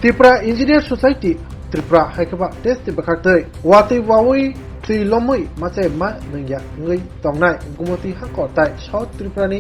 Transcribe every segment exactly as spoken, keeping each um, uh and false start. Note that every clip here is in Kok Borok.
Tipra Engineer Society Tripura hai khe ba test ni bwkhaktwi watwi wawi twi lomwi machai ma nungya wngwi tongnai Gumoti Hangkor tai South Tripura ni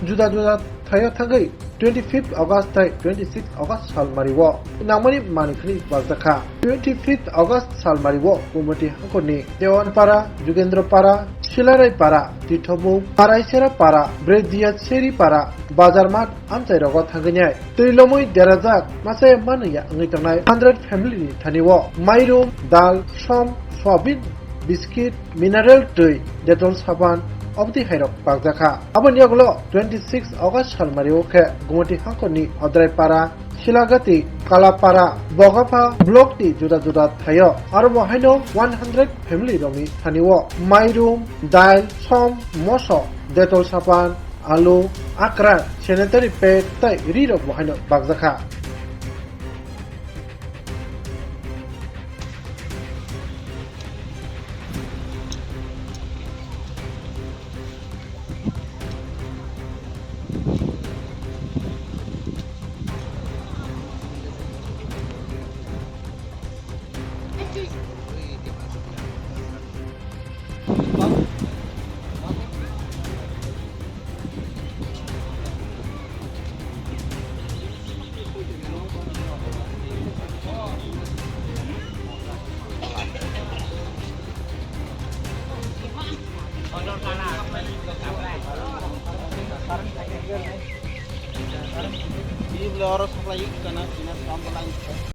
juda juda thaio thangwi twenty fifth August tai twenty sixth August salmari o nangmani manwi khwnwi bakjakha. Twenty fifth August salmari o Gumoti Hangkor ni Dewan Para, Jugendra Para, Silarai Para, Tithomung, Paraisera Para, Bredia Seri Para, Bazar Mat, amchai rogo thangwi nai twi lomwi derajak machai ma nungya wngwi tongnai hundred family ni thani o mairum, dal, som, soyabin, biscuit, mineral twi, Dettol saban, obotwi hairok bakjakha. Aboni yagulo twenty six August salmari o khe Gumoti Hangkor ni Hodrai Para, Silagati, Kalapara, Bogapha block ni juda juda thaio aro bo haino one hundred family rokni thani o mairum, dal, som, moso, Dettol saban, alu, akra, sanitary pad tei ri rok bo haino bakjakha.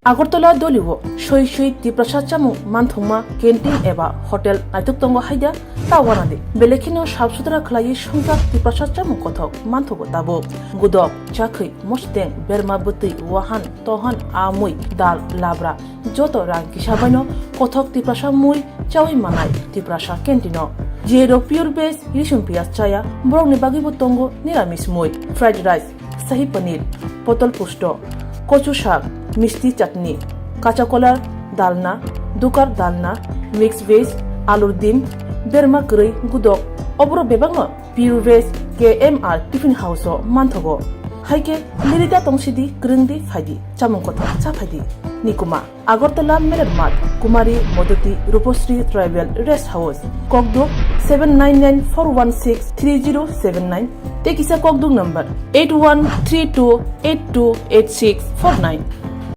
Agartala dolio soi soi Tiprasa chamung manthokma canteen eba hotel naithok tongo haida ta wanadi. Belai kheno sap sutra khlaiwi swngjak Tiprasa chamung kothok manthogo tabuk. Gudok, chakhwi, mosteng, berma bwtwi, wahan, tohan, amui, dal, labra, joto rang kisa baino kothok Tiprasa mui chawi manai Tiprasa canteen o. Jerok pure veg, risum piyaj chaya, borokni bagwibo tongo niramis mui, fried rice, sahi paneer, potol pusto, kochu sak, misti chutney, kacha kolar dalna, dukar dalna, mix veg, alur dim, berma kwrwi, gudok, oborok bebakno Pure Veg K M R Tiffin House o manthogo. Hai khe lirida tongsidi, kwrwngdi, phaidi, chamung kothok cha phaidi. Nikuma, Agartala Merer Math, Kumari Modoti Rupasri Tribal Rest House, Kokduk seven nine nine four one six three zero seven nine, tei kisa Kokduk number eight one three two eight two eight six four nine.